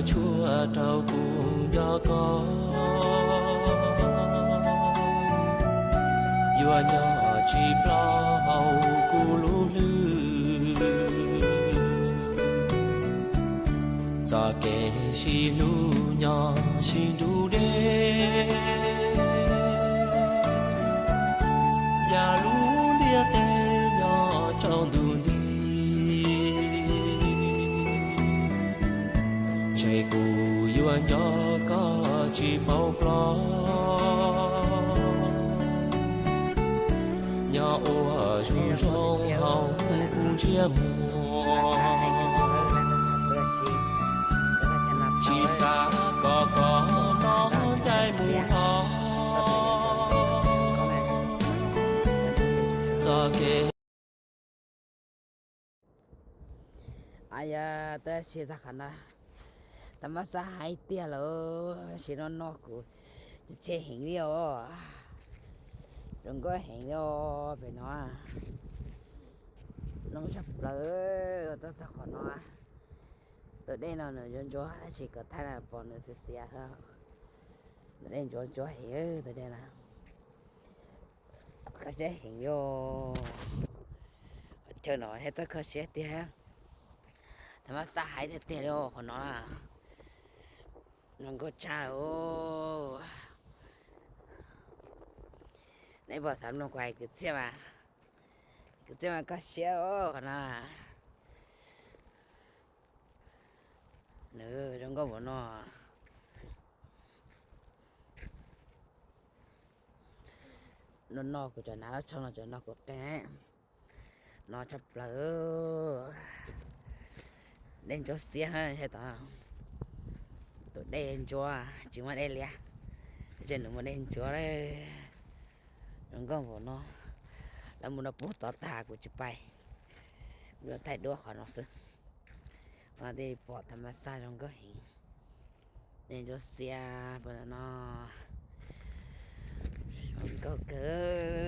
Tshuaj rau kuv nco koj, yuav nyob tsis ploj hauv kuv lub hlwb. Txoj kev sib hlub nyob sib nrug deb, yam lub ntiaj teb nyob tsaus ntuj nti. Ntshe kuv yuav nco koj tsis paub ploj, nyob ua zoo zoo hauv kuv ntsiab muag, tsis xav kom koj noj ncaim mus hlo. Txoj kev Yog tuaj si txog qhov no, tab mas xab hais tiag lawm, tab sis no no kuv tsis tshe heev li os. Zoo nkauj heev li os pem no. Zoo tshaj plaws tuaj txog qhov no. Tus dej no nws ntsuab ntsuab tab sis kom thaij no pom nws xiav xiav. Tus dej ntsuab ntsuab heev tus dej no. Kho siab heev li os. Chaw no thiaj txawj kho siab tiag. Tab mas xab hais tiag tiag li os qhov no na. Zoo nkauj tshaj os. Neb puas xav mloog kuv hais kwv txhiaj mas, kwv txhiaj mas kho siab os qhov no. Nws zoo nkauj npaum no. No no kuv cov hnav lub tsho no, cov no kuv qeej. No tshaj plaws. Dej ntsuab xiab, tus dej ntsuab tsis muaj dej liab, tab sis nws muaj dej ntsuab. Zoo nkauj npaum no, lawv mus rau pem tod tag kuv tsis pais, kuv yuav thaij duab qhov no xwb. Mas tej pom tab mas xab zoo nkauj heev. Dej ntsuab xiab pem no, zoo nkauj kawg.